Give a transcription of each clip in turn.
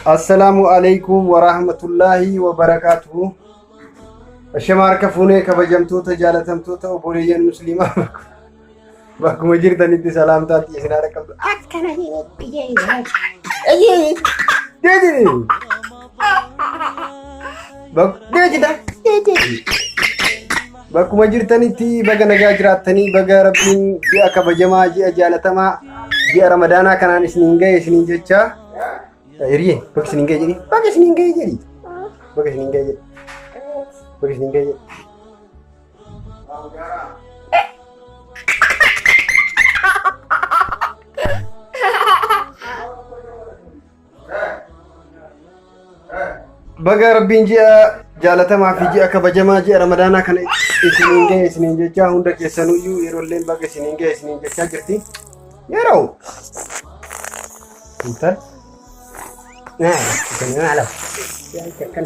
Assalaamu alaikum warahmatullaahi wabarakaatuhu. Ashama harka fuunee kabajamtoota jaalatamtoota obboleeyyan musliimaa bakkuma jirtanitti salaamtaatti isin haadha qabdu. Akkana Bakkuma jirtanitti baga nagaa jiraattanii baga rabbiin ji'a kabajamaa ji'a jaalatamaa ji'a ramadaanaa kanaan isiniin ga'e isiniin jecha hiriyee baga isiniin ga'e jedhi baga isiniin ga'e jedhi baga isiniin ga'e jedhi baga isiniin ga'e jedhi. Baga rabbiin ji'a jaalatamaa fi ji'a kabajamaa ji'a ramadaanaa kana isiniin ga'e isiniin jechaa hunda keessanuyyuu yeroolleen baga isiniin ga'e isiniin jechaa jirti. Yeroo. Intal. Naa, kan ala. Kan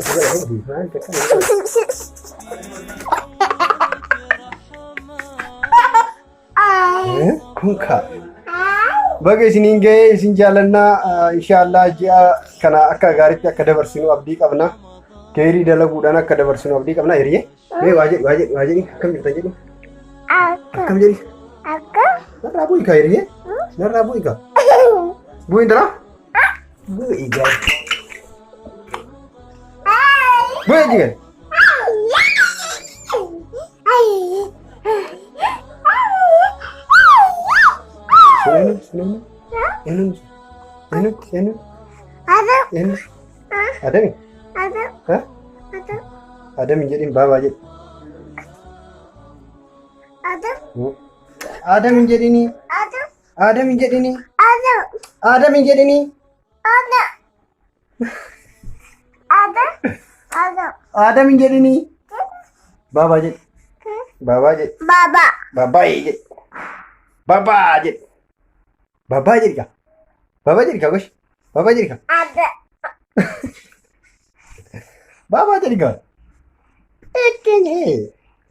Kun kaa. Baga isiniin ga'ee isin jaalannaa inshaallah ji'a kana akka gaariitti akka dabarsinu abdii qabna. Keerii dalaguudhaan akka dabarsinu abdii qabna hiriyee. Mee waa jedhi waa jedhi waa jedhi akkam jirta jedhi. Akkam jedhi. Narraa bu'i kaa hiriyee. Narraa bu'i kaa. Bu'i intala. Bu'i gaa. Bu'i jigan. Sun eenyu? Sun eenyu? Eenyu? Eenyu? Eenyu? Eenyu? Adami? Ha? Adam hin jedhin baabaa jedhi. Adam hin jedhini. Adam hin jedhini. Adam hin jedhini. Adam hin jedhini. Baabaa jedhi. Baabaa jedhi. Baba. Baabaa jedhi. Baabaa jedhi. Baabaa jedhi kaa. Baabaa jedhi kaa gosh. Baabaa jedhi kaa. Ada. Baabaa jedhi kaa. Ekkenye.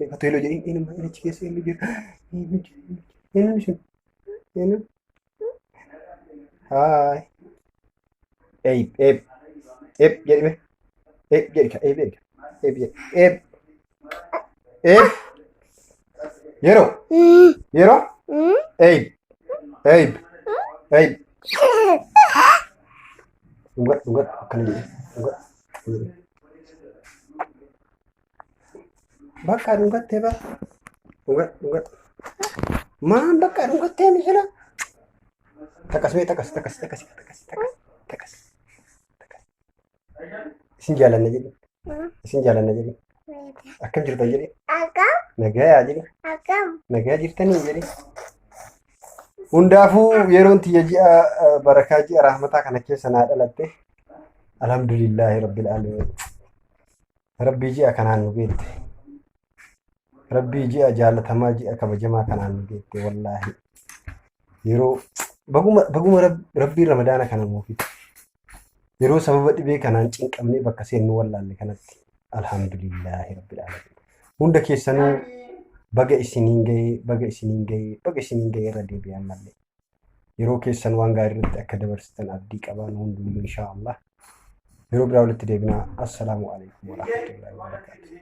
Eeggatu heloo jedhi. Eenyummaa inni achi keessa eenyu jira? Eenyu jira? Eenyu sun? Eenyu? Haay. Eeb eeb. Eeb jedhi mee. Eeb jedhi kaa. Eeb jedhi kaa. Eeb jedhi. Eeb. Eeb. Yeroo. Yeroo. Eeb. Eeb. Eeb. Dhungadhu dhungadhu akkana jedhi. Dhungadhu. Bakka dhungattee bara. Dhungadhu dhungadhu. Maan bakka dhungattee misila. Takkas mee takkas takkas takkas takkas takkas takkas takkas. Isin jaalanna jedhi. Isin jaalanna jedhi. Akkam jirtan jedhi. Akkam. Nagayaa jedhi. Akkam. Nagaa jirtanii jedhi. Hundaafuu yeroon tiyya ji'a barakaa ji'a rahmataa kana keessa naa dhalatte. Alhamdulillaahi rabbil aalamiin. Rabbii ji'a kanaan nu geette. Rabbii ji'a jaalatamaa ji'a kabajamaa kanaan nu geette wallaahi. Yeroo baguma baguma rabbiin ramadaana kana nuu fide. Yeroo sababa dhibee kanaan cinqamnee bakka seennu wallaalle kanatti alhamdulillaahi rabbil aalamiin. Hunda keessanuu baga isiniin ga'ee baga isiniin ga'ee baga isiniin ga'ee irra deebi'an mallee. Yeroo keessan waan gaarii irratti akka dabarsitan abdii qabaan hunduyyuu inshaa Allah. Yeroo biraa walitti deebinaa. Assalaamu alaikum warahmatullahi wabarakatuh.